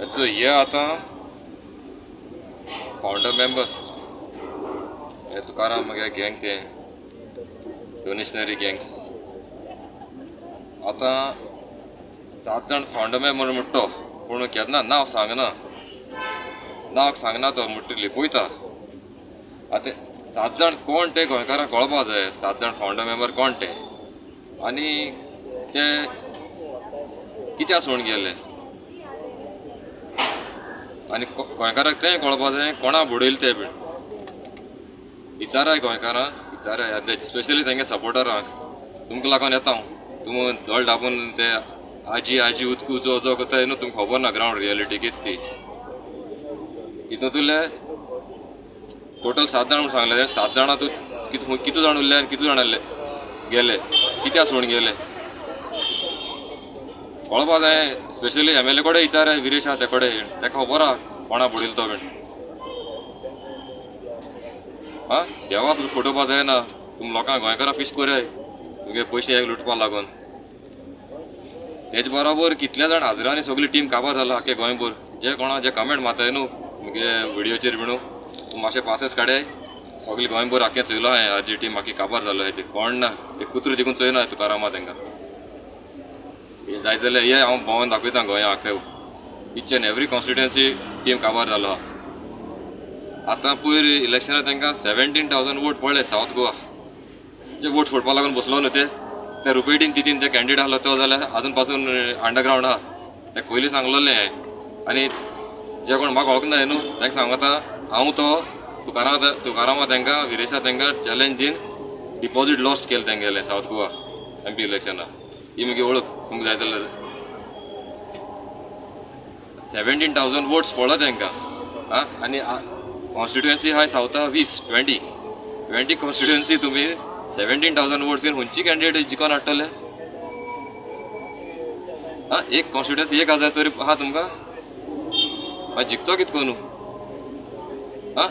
हे आतां फावंडर मेंबर्स हे तुकाराम मगे गँग, ते डोनेशनरी गँग्स. आतां 7 जाण फावंडर मेंबर म्हणटो, पूण केन्ना नांव सांगना, नांव सांगना तो म्हणटा लिपयता. आतां 7 जाण कोण ते गोंयकारांक कळपा जाय, 7 जाण फावंडर मेंबर कोण ते आनी ते कित्याक सोडून गेले आनी गोंयकारांक तें कळपा जाय कोणा बुडयले ते बीन. विचाराय गोंयकारांक, विचाराय स्पेशली तेंगे सपोर्टरांक. तुमकां लागून येता हांव, तुमी दोळे दाबून ते आजी आजी उदक उजो उजो करता न्हू, तुमकां खबर ना ग्रावंड रियलिटी कितें ती. तितूंतले टोटल 7 जाण म्हूण सांगले, 7 जाणां तूं कितू जाण उरले आनी कितू जाण गेले, कित्याक सोडून गेले कळपा जाय. स्पेशली एमएलए कडेन विचाराय, विरेश आहा ते कडेन, तेका खबर आहा कोणा बुडयलो तो बीन. आं, देवाक फटोवपा जायना, तुमी लोकांक गोंयकारां फिश करयाय तुगे पयशे एक लुटपा लागून. तेज बरोबर कितले जाण हजरांनी सगळी टीम काबार जाला आख्खे गोंयभर. जे कोणा जे कमेंट मारताय न्हू तुमगे व्हिडियोचेर बीन, मातशे पासेस काडाय, सगळी गोंयभर आख्खें चोयलो हांवें, आजी टीम आख्खी काबार जालो ते कोण ना, एक कुत्रो देखून चोयना तुकारामा तेंकां. जाय जाल्यार हे हांव भोंवन दाखयता गोंया आख्खे, each and every constituency team काबार जालो. आतां पयर इलेक्शनाक तांकां 17,000 वोट पडले सावथ गोवा. जे वोट फोडपा लागून बसलो न्हू ते रुपेटीन तितीन ते कॅन्डिडेट आसलो तो जाल्यार आजून पासून अंडरग्रावंड आहा, तेका पयलीं सांगलेलें हांवें. आनी जे कोण म्हाका वळखना न्हू तांकां सांगता हांव तो तुकारामा तांकां विरेशा तांकां चॅलेंज दीन डिपॉजीट लॉस्ट केलें तेंगेलें सावथ गोवा एमपी इलेक्शनाक. ही मुगे वळख तुमकां जाय जाल्यार. 17,000 वोट्स पडलो तांकां. आं, आनी कॉन्स्टिट्युएन्सी आहाय सावथा 20 20 कॉन्स्टिट्युएन्सी तुमी 17,000 वोट्स घेवन खंयची कॅन्डिडेट जिखोन हाडटले? आं, एक कॉन्स्टिट्युएन्सी 1,000 तरी आहा तुमकां, मागीर जिखतो कितें करून? आं,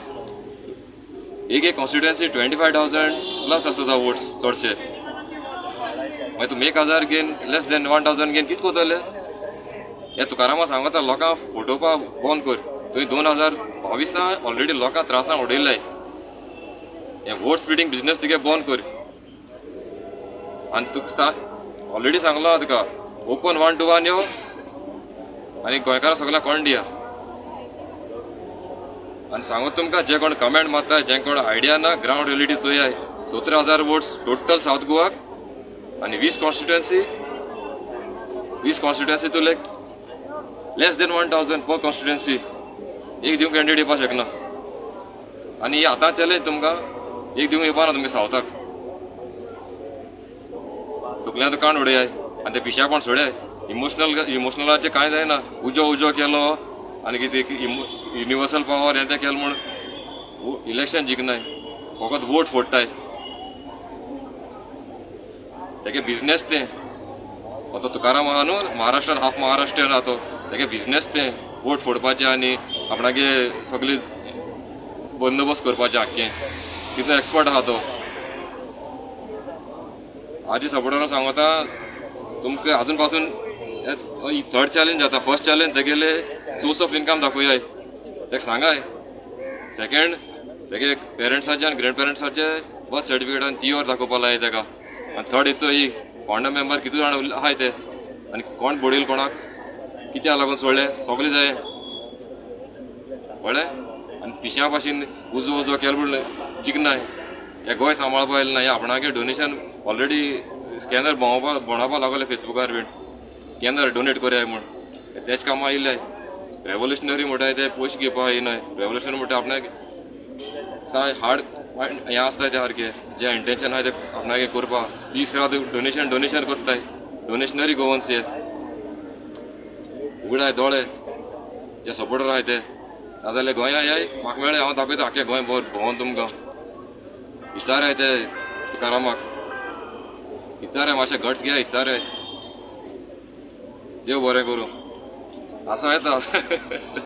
एक एक कॉन्स्टिट्युएन्सी 25,000 प्लस आसता वोट्स चडशे, मागीर तुमी 1,000 घेवन लेस देन 1,000 घेवन कितें करतले? हे तुकारामा सांगता लोकांक फटोवपा बंद कर. तुवें 2022 ऑलरेडी लोकांक त्रासान उडयले, हे वोट स्प्लिटींग बिजनेस तुगे बंद कर. आनी तुका ऑलरेडी सांगलो तुका, ओपन 1 to 1 यो आनी गोंयकारां सगळ्यांक कोण दिया. आनी सांगू तुमकां जे कोण कमेंट मारता, जे कोण आयडिया ना, ग्रावंड रियलिटी चोयाय. 17,000 वोट्स टोटल सावथ गोवाक आनी 20 कॉन्स्टिट्युएन्सी, 20 कॉन्स्टिट्युएन्सी तुले लेस देन 1,000 पर कॉन्स्टिट्युएन्सी एक दिवंक कॅन्डिडेट येवपाक शकना. आनी आतां चॅलेंज तुमकां एक दिवंक येवपा ना तुमगे सावथाक. तुकल्यान काण उडयाय आनी ते पिश्यापण सोडयाय. इमोशनलाचें कांय जायना, उजो उजो केलो आनी कितें युनिवर्सल पावर हें तें केलें म्हूण इलेक्शन जिखनाय, फकत वोट फोडटाय. तेगे बिजनेस तें. आतां तुकाराम आहा न्हू महाराष्ट्रान, हाफ महाराष्ट्रीयन आहा तो, तेगे बिजनेस तें वोट फोडपाचें आनी आपणागे सगळी बंदोबस्त करपाचें आख्खें. तितलो एक्सपर्ट आहा तो. आजी सपोर्टरां सांगता तुमकां आजून पासून थर्ड चॅलेंज जाता. फर्स्ट चॅलेंज तेगेले सोर्स ऑफ इनकम दाखोयाय, तेका सांगाय. सेकेंड तेगे पेरंट्साचे आनी ग्रँड पेरंट्साचे बर्थ सर्टिफिकेट आनी ती वर दाखोवपा लाय तेका. आनी थर्ड हेचो ही फावंडर मेंबर कितू जाण आहाय ते आनी कोण बडयल कोणाक कित्याक लागून सोडलें सगळें जाय कळ्ळें. आनी पिश्या भाशेन उजो उजो केलो म्हूण जिखनाय, हे गोंय सांबाळपा येयलें ना. हे आपणागे डोनेशन ऑलरेडी स्कॅनर भोंवपाक लागले फेसबुकार बीन, स्कॅनर डोनेट करया म्हूण तेच कामां येयले. रेवोल्युशनरी म्हणटाय ते पयशे घेवपा येयनाय. रेवोल्युशन म्हणटा आपणाक हार्ड हें आसता ते सारकें जें इंटेन्शन आहा तें आपणागे करपा. दीस रात डोनेशन डोनेशन करताय, डोनेशनरी गोवन्स हे उगडाय दोळे जे सपोर्टर आहाय ते. नाजाल्यार गोंया याय म्हाका मेळ्ळें हांव दाखयता आख्खें गोंय भोंवन तुमकां. विचाराय ते तुकारामाक, विचाराय मातशें गट्स घेया, विचाराय. देव बरें करूं, आसा येता.